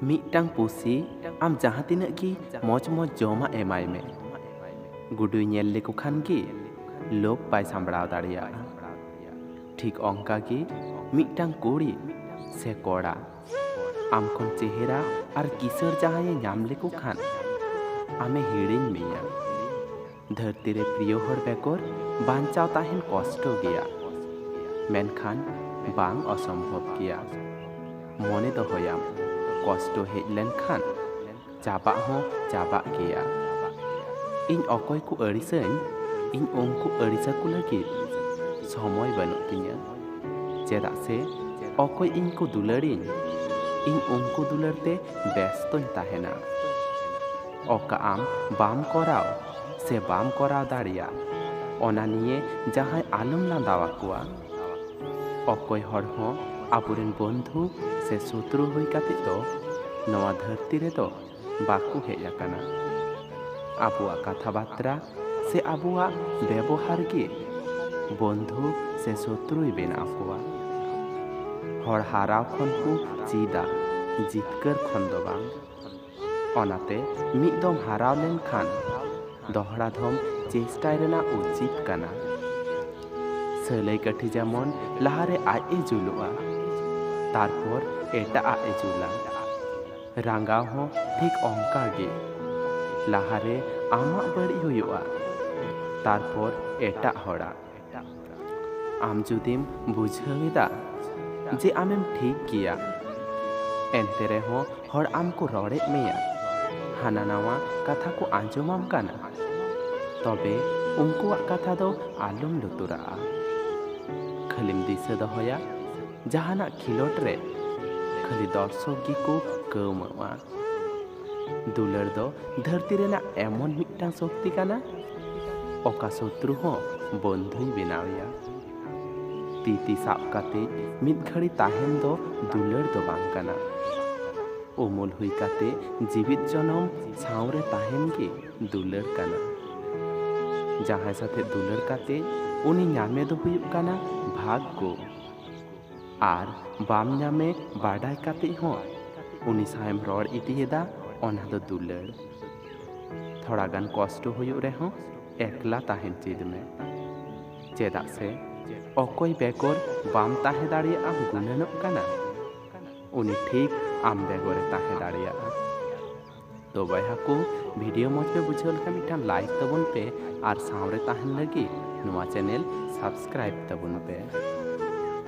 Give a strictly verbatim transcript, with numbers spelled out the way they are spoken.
ᱢᱤᱫᱴᱟᱝ ᱯᱩᱥᱤ ᱟᱢ ᱡᱟᱦᱟᱸ ᱛᱤᱱᱟᱹᱜ ᱜᱮ ᱢᱚᱡᱽ ᱢᱚᱡᱽ ᱡᱚᱢᱟᱜ ᱮᱢᱟᱭ ᱢᱮ, ᱜᱩᱰᱩᱭ ᱧᱮᱞ ᱞᱮᱠᱚ ᱠᱷᱟᱱ ᱜᱮ ᱞᱳᱵᱷ ᱵᱟᱭ ᱥᱟᱢᱵᱲᱟᱣ ᱫᱟᱲᱮᱭᱟᱜᱼᱟ᱾ ᱴᱷᱤᱠ ᱚᱱᱠᱟ ᱜᱮ ᱢᱤᱫᱴᱟᱝ ᱠᱩᱲᱤ ᱥᱮ ᱠᱚᱲᱟ ᱟᱢ ᱠᱷᱚᱱ ᱪᱮᱦᱨᱟ ᱟᱨ ᱠᱤᱥᱟᱹᱬ ᱡᱟᱦᱟᱸᱭᱮ ᱧᱟᱢ ᱞᱮᱠᱚ ᱠᱷᱟᱱ ᱟᱢᱮ ᱦᱤᱲᱤᱧ ᱢᱮᱭᱟ᱾ ᱫᱷᱟᱹᱨᱛᱤ ᱨᱮ ᱯᱨᱤᱭᱚ ᱦᱚᱲ ᱵᱮᱜᱚᱨ ᱵᱟᱧᱪᱟᱣ ᱛᱟᱦᱮᱱ ᱠᱚᱥᱴᱚ ᱜᱮᱭᱟ, ᱢᱮᱱᱠᱷᱟᱱ ᱵᱟᱝ ᱚᱥᱚᱢᱵᱷᱚᱵ ᱜᱮᱭᱟ᱾ ᱢᱚᱱᱮ ᱫᱚᱦᱚᱭᱟᱢ, ᱠᱚᱥᱴᱚ ᱦᱮᱡ ᱞᱮᱱᱠᱷᱟᱱ ᱪᱟᱵᱟᱜ ᱦᱚᱸ ᱪᱟᱵᱟᱜ ᱜᱮᱭᱟ᱾ ᱤᱧ ᱚᱠᱚᱭ ᱠᱚ ᱟᱹᱲᱤᱥᱟᱹᱧ, ᱤᱧ ᱩᱱᱠᱩ ᱟᱹᱲᱤᱥ ᱟᱠᱚ ᱞᱟᱹᱜᱤᱫ ᱥᱚᱢᱚᱭ ᱵᱟᱹᱱᱩᱜ ᱛᱤᱧᱟᱹ᱾ ᱪᱮᱫᱟᱜ ᱥᱮ ᱚᱠᱚᱭ ᱤᱧ ᱠᱚ ᱫᱩᱞᱟᱹᱲᱤᱧ, ᱤᱧ ᱩᱱᱠᱩ ᱫᱩᱞᱟᱹᱲ ᱛᱮ ᱵᱮᱥᱛᱚᱧ ᱛᱟᱦᱮᱱᱟ᱾ ᱚᱠᱟ ᱟᱢ ᱵᱟᱢ ᱠᱚᱨᱟᱣ ᱥᱮ ᱵᱟᱢ ᱠᱚᱨᱟᱣ ᱫᱟᱲᱮᱭᱟᱜ, ᱚᱱᱟ ᱱᱤᱭᱮ ᱡᱟᱦᱟᱸᱭ ᱟᱞᱚᱢ ᱞᱟᱸᱫᱟᱣ ᱟᱠᱚᱣᱟ᱾ ᱚᱠᱚᱭ ᱦᱚᱲ ᱦᱚᱸ ᱟᱵᱚᱨᱮᱱ ᱵᱚᱱᱫᱷᱩ ᱥᱮ ᱥᱚᱛᱨᱩ ᱦᱩᱭ ᱠᱟᱛᱮ ᱫᱚ ᱱᱚᱣᱟ ᱫᱷᱟᱹᱨᱛᱤ ᱨᱮᱫᱚ ᱵᱟᱠᱚ ᱦᱮᱡ ᱟᱠᱟᱱᱟ᱾ ᱟᱵᱚᱣᱟᱜ ᱠᱟᱛᱷᱟ ᱵᱟᱛᱨᱟ ᱥᱮ ᱟᱵᱚᱣᱟᱜ ᱵᱮᱵᱚᱦᱟᱨ ᱜᱮ ᱵᱚᱱᱫᱷᱩ ᱥᱮ ᱥᱚᱛᱨᱩᱭ ᱵᱮᱱᱟᱣ ᱠᱚᱣᱟ᱾ ᱦᱚᱲ ᱦᱟᱨᱟᱣ ᱠᱷᱚᱱ ᱠᱚ ᱪᱮᱫᱟ, ᱡᱤᱛᱠᱟᱹᱨ ᱠᱷᱚᱱ ᱫᱚ ᱵᱟᱝ᱾ ᱚᱱᱟᱛᱮ ᱢᱤᱫ ᱫᱚᱢ ᱦᱟᱨᱟᱣ ᱞᱮᱱᱠᱷᱟᱱ ᱫᱚᱦᱲᱟ ᱫᱷᱚᱢ ᱪᱮᱥᱴᱟᱭ ᱨᱮᱱᱟᱜ ᱩᱪᱤᱛ ᱠᱟᱱᱟ᱾ ᱥᱟᱹᱞᱟᱹᱭ ᱠᱟᱹᱴᱷᱤ ᱡᱮᱢᱚᱱ ᱞᱟᱦᱟᱨᱮ ᱟᱡ ᱮ ᱡᱩᱞᱩᱜᱼᱟ, ᱛᱟᱨᱯᱚᱨ ᱮᱴᱟᱜ ᱟᱜ ᱮ ᱡᱩᱞᱟ᱾ ᱨᱟᱸᱜᱟᱣ ᱦᱚᱸ ᱴᱷᱤᱠ ᱚᱱᱠᱟ ᱜᱮ, ᱞᱟᱦᱟᱨᱮ ᱟᱢᱟᱜ ᱵᱟᱹᱲᱤᱡ ᱦᱩᱭᱩᱜᱼᱟ, ᱛᱟᱨᱯᱚᱨ ᱮᱴᱟᱜ ᱦᱚᱲᱟᱜ᱾ ᱟᱢ ᱡᱩᱫᱤᱢ ᱵᱩᱡᱷᱟᱹᱣ ᱮᱫᱟ ᱡᱮ ᱟᱢᱮᱢ ᱴᱷᱤᱠ ᱜᱮᱭᱟ, ᱮᱱᱛᱮ ᱨᱮᱦᱚᱸ ᱦᱚᱲ ᱟᱢ ᱠᱚ ᱨᱚᱲᱮᱫ ᱢᱮᱭᱟ, ᱦᱟᱱᱟ ᱱᱟᱣᱟ ᱠᱟᱛᱷᱟ ᱠᱚ ᱟᱸᱡᱚᱢᱟᱢ ᱠᱟᱱᱟ, ᱛᱚᱵᱮ ᱩᱱᱠᱩᱣᱟᱜ ᱠᱟᱛᱷᱟ ᱫᱚ ᱟᱞᱚᱢ ᱞᱩᱛᱩᱨᱟᱜᱼᱟ᱾ ᱠᱷᱟᱹᱞᱤᱢ ᱫᱤᱥᱟᱹ ᱫᱚᱦᱚᱭᱟ, ᱡᱟᱦᱟᱱᱟᱜ ᱠᱷᱮᱞᱳᱰ ᱨᱮ ᱠᱷᱟᱹᱞᱤ ᱫᱚᱨᱥᱚᱠ ᱜᱮᱠᱚ ᱠᱟᱹᱣᱢᱟᱹᱣᱟ᱾ ᱫᱩᱞᱟᱹᱲ ᱫᱚ ᱫᱷᱟᱹᱨᱛᱤ ᱨᱮᱱᱟᱜ ᱮᱢᱚᱱ ᱢᱤᱫᱴᱟᱝ ᱥᱚᱠᱛᱤ ᱠᱟᱱᱟ, ᱚᱠᱟ ᱥᱚᱛᱨᱩ ᱦᱚᱸ ᱵᱚᱱᱫᱷᱩᱭ ᱵᱮᱱᱟᱣᱮᱭᱟ᱾ ᱛᱤ ᱛᱤ ᱥᱟᱵ ᱠᱟᱛᱮ ᱢᱤᱫ ᱜᱷᱟᱹᱲᱤ ᱛᱟᱦᱮᱱ ᱫᱚ ᱫᱩᱞᱟᱹᱲ ᱫᱚ ᱵᱟᱝ ᱠᱟᱱᱟ᱾ ᱩᱢᱩᱞ ᱦᱩᱭ ᱠᱟᱛᱮ ᱡᱤᱣᱤᱫ ᱡᱚᱱᱚᱢ ᱥᱟᱶᱨᱮ ᱛᱟᱦᱮᱱ ᱜᱮ ᱫᱩᱞᱟᱹᱲ ᱠᱟᱱᱟ᱾ ᱡᱟᱦᱟᱸᱭ ᱥᱟᱛᱮ ᱫᱩᱞᱟᱹᱲ ᱠᱟᱛᱮ ᱩᱱᱤ ᱧᱟᱢᱮ ᱫᱚ ᱦᱩᱭᱩᱜ ᱠᱟᱱᱟ ᱵᱷᱟᱜᱽᱜᱚ᱾ ᱟᱨ ᱵᱟᱢ ᱧᱟᱢᱮ ᱵᱟᱰᱟᱭ ᱠᱟᱛᱮ ᱦᱚᱸ ᱩᱱᱤ ᱥᱟᱶᱮᱢ ᱨᱚᱲ ᱤᱫᱤᱭᱮᱫᱟ, ᱚᱱᱟ ᱫᱚ ᱫᱩᱞᱟᱹᱲ᱾ ᱛᱷᱚᱲᱟ ᱜᱟᱱ ᱠᱚᱥᱴᱚ ᱦᱩᱭᱩᱜ ᱨᱮᱦᱚᱸ ᱮᱠᱞᱟ ᱛᱟᱦᱮᱱ ᱪᱮᱫ ᱢᱮ, ᱪᱮᱫᱟᱜ ᱥᱮ ᱚᱠᱚᱭ ᱵᱮᱜᱚᱨ ᱵᱟᱢ ᱛᱟᱦᱮᱸ ᱫᱟᱲᱮᱭᱟᱜᱼᱟᱢ ᱜᱩᱱᱟᱹᱱᱚᱜ ᱠᱟᱱᱟ, ᱩᱱᱤ ᱴᱷᱤᱠ ᱟᱢ ᱵᱮᱜᱚᱨᱮ ᱛᱟᱦᱮᱸ ᱫᱟᱲᱮᱭᱟᱜᱼᱟ᱾ ᱛᱚ ᱵᱚᱭᱦᱟ ᱠᱚ, ᱵᱷᱤᱰᱤᱭᱳ ᱢᱚᱡᱽ ᱯᱮ ᱵᱩᱡᱷᱟᱹᱣ ᱞᱮᱠᱷᱟᱱ ᱢᱤᱫᱴᱟᱝ ᱞᱟᱭᱤᱠ ᱛᱟᱵᱚᱱ ᱯᱮ ᱟᱨ ᱥᱟᱶᱨᱮ ᱛᱟᱦᱮᱱ ᱞᱟᱹᱜᱤᱫ ᱱᱚᱣᱟ ᱪᱮᱱᱮᱞ ᱥᱟᱵᱥᱠᱨᱟᱭᱤᱵ ᱛᱟᱵᱚᱱ ᱯᱮ᱾